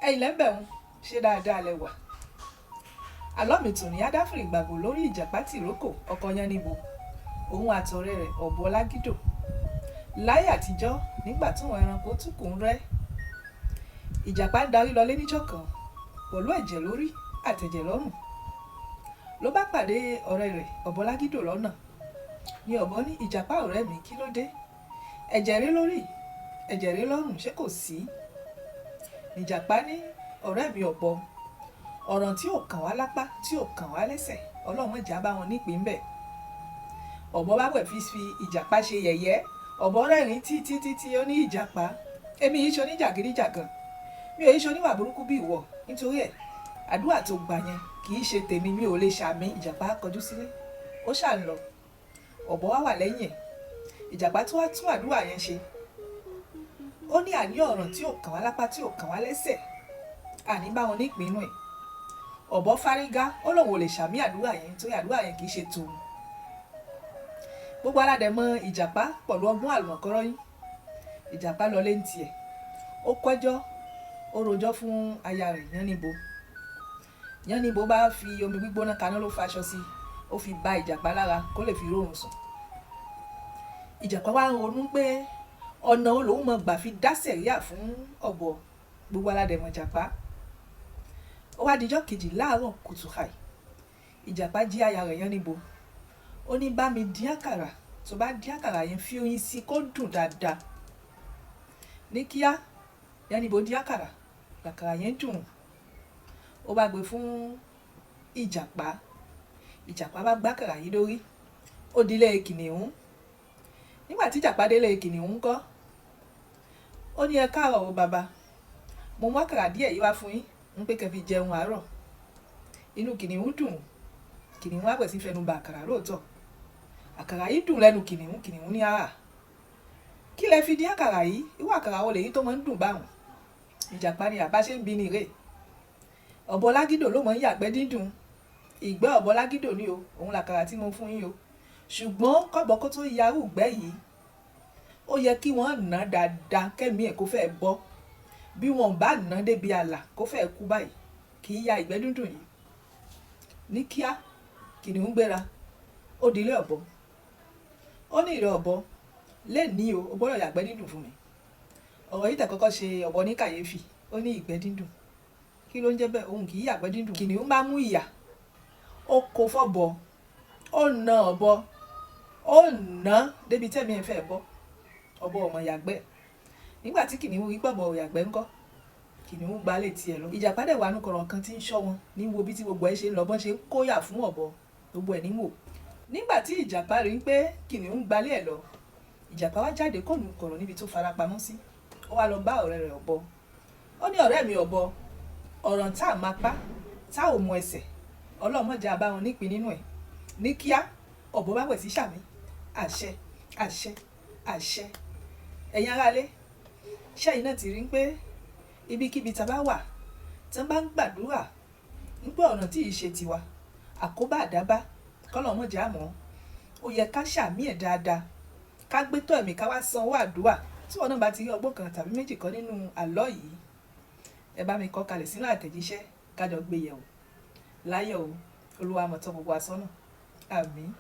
Ẹ̀yin lẹ́ńbẹ̀ ń ṣe dáadáa lẹ wà. Àlọ́ mi tòní adáfìrì gbàgbó lórí Ìjàpá tìrókò ọkọ Yánníbo, òun àtọ̀rẹ́ rẹ̀ Ọ̀bọ Lágídò. Láyé àtijọ́, nígbà táwọn ẹranko tún kù ń rẹ́, Ìjàpá ń darí lọlé níjọ́ kan pẹ̀lú ẹ̀jẹ̀ lórí àtẹ̀jẹ̀ lọ́rùn. Ló bá pàdé ọ̀rẹ́ rẹ̀ Ọ̀bọ Lágídò lọ́nà. Ni Ọ̀bọ ní, "Ìjàpá ọ̀rẹ́ mi, kí ló dé? Ẹ̀jẹ̀ rẹ lórí, ẹ̀jẹ̀ rẹ lọ́rùn, ṣé kò sí?" Ìjàpá ní, "Ọ̀rẹ́ mi Ọ̀bọ, ọ̀ràn tí ò kàn wá lápá, tí ò kàn wá lẹ́sẹ̀, Ọlọ́run má jẹ́ á bá wọn nípìn ńbẹ̀." Ọ̀bọ bá wẹ̀ fi Ìjàpá ṣe yẹ̀yẹ́. Ọ̀bọ rẹ́rìn títí títí, ó ní, "Ìjàpá, èmi yìí ṣe oníjàgídíjàgan, mi ò yìí ṣe oníwà burúkú bí ìwọ, nítorí ẹ̀ àdúrà tó gbà yẹn kì í ṣe tèmi, mi ò lè ṣàmì." Ìjàpá kọjú sílé, ó ṣà ń lọ. Ọ̀bọ wá wà lẹ́yìn ẹ̀. Ìjàpá tó wá tún àdúrà yẹn ṣe. Ó ní, àní ọ̀ràn tí ò kàn wá lápá, tí ò kàn wá lẹ́sẹ̀, àní bá wọn nípìn inú ẹ̀. Ọ̀bọ fárígá, ó lóun ò lè ṣàmì àdúrà yẹn torí àdúrà yẹn kì í ṣe tòun. Gbogbo aládẹ mọ Ìjàpá pẹ̀lú ọgbọ́n àlùmọ̀kọ́rọ́ yín. Ìjàpá lọlé ń tiẹ̀, ó kọjọ́, ó rojọ́ fún aya rẹ̀ Yánníbo. Yánníbo bá fi omi gbígbóná kaná, ló faṣọ sí, ó fi ba Ìjàpá lára kó lè fi rórun sùn. Ìjàpá wá ń ronú pé ọ̀nà wo lòun mọ̀ gbà fi dá sẹ̀ríà fún Ọ̀bọ. Gbogbo aládẹ mọ̀ Ìjàpá. Ó wá dijọ́ kejì láàárọ̀ kùtù hàì. Ìjàpá jí aya rẹ̀ Yánníbo. Ó ní, "Bá mi dín àkàrà, tó bá dín àkàrà yẹn, fi oyin sí kó dùn dáadáa." Ní kíá, Yánníbo dín àkàrà, àkàrà yẹn dùn. Ó bá gbé fún Ìjàpá. Ìjàpá bá gbá àkàrà yìí lórí. Ó di ilé kìnìún. Nígbà tí Ìjàpá dé ilé kìnìún ńkọ́, ó ní, "Ẹ káàárọ̀ o bàbá, mo mú àkàrà díẹ̀ yìí wá fún yín, ń pé kẹ́ fi jẹun àárọ̀." Inú kìnìún dùn. Kìnìún wá bẹ̀rẹ̀ sí fẹnu ba àkàrà lóòótọ́. Àkàrà yìí dùn lẹ́nu kìnìún. Kìnìún ní, "Àrà, kí lẹ fi dín àkàrà yìí? Irú àkàrà wo lèyí tó máa ń dùn báwọn?" Ìjàpá ni, "Àbá ṣe ń bi ní rè. Ọ̀bọ Lágídò ló máa ń yàgbẹ́ dídùn. Ìgbẹ́ Ọ̀bọ Lágídò ni o, òun làkàrà tí mo fún yín o. Ṣùgbọ́n kọ́bọ kó tó yarú ìgbẹ́ yìí, ó yẹ kí wọ́n nà dáadáa kẹ́mi ẹ̀ kó fẹ́ bọ́. Bí wọn bá nà débi àlà kó fẹ́ kú báyìí, kì í ya ìgbẹ́ dúndùn yìí." Ní kíá, kìnìún gbéra, ó di ilé Ọ̀bọ. Ó ní, "Ìrẹ Ọ̀bọ, lénìí o, o gbọ́dọ̀ yàgbẹ́ dídùn fún mi." Ọ̀rọ̀ yìí tẹ̀ kọ́kọ́ ṣe Ọ̀bọ ní kàyéfì. Ó ní, "Ìgbẹ́ dídùn, kí ló ń jẹ́ bẹ́ẹ̀? Òun kì í yàgbẹ́ dídùn." Kìnìún bá mú ìyà, ó kó fọ́bọ, ó na Ọ̀bọ, ó nà débi tẹ́mi ẹ̀ fẹ́ bọ́. Ọ̀bọ ọmọ yàgbẹ́. Nígbà tí kìnìún rí pọ̀bọ yàgbẹ́ ńkọ́, kìnìún gba létí ẹ̀ lọ. Ìjàpá dẹ̀ wà nù kọ̀rọ̀ kan tí ń ṣọ́ wọn ní wo bí tí gbogbo ẹ̀ ṣe ń lọ, bọ́n ṣe ń kóyà fún Ọ̀bọ, gbogbo ẹ̀ ní wò. Nígbà tí Ìjàpá rí pé kìnìún gbalé ẹ̀ lọ, Ìjàpá wá jáde kó nù kọ̀rọ̀ níbi tó farapamọ́ sí. Ó wá lọ bá ọ̀rẹ́ rẹ̀ Ọ̀bọ. Ó ní, "Ọ̀rẹ́ mi Ọ̀bọ, ọ̀ràn tá a máa pa, tá ò mọ ẹsẹ̀, Ọlọ́run má jẹ́ á bá wọn nípìn nínú ẹ̀." Ní kíá, Ọ̀bọ bá wẹ̀ sí sàmì, àṣẹ, àṣẹ, àṣẹ. Ẹ̀yin aráalé, ṣẹ́yìn náà ti rí pé ibikíbi tá a bá wà, tí wọ́n bá ń gbàdúrà ń pé ọ̀nà tí ì ṣe tiwa, àkóbá àdábá, kọ́lọ́run má jẹ́ á mọ̀, ó yẹ ká ṣàmì ẹ̀ dáadáa, ká gbé tọ́ ẹ̀mí, ká wá sanwó àdúrà. Tí wọn náà bá ti rí ọgbọ́n kan tàbí méjì kan nínú àlọ́ yìí, ẹ bá mi kọ kalẹ̀ sínú àtẹ̀jíṣẹ́, ká jọ gbé yẹ̀wò. Láyọ̀ o, Olúwa mọ̀tọ́ gbogbo asọ́nà. Àmín.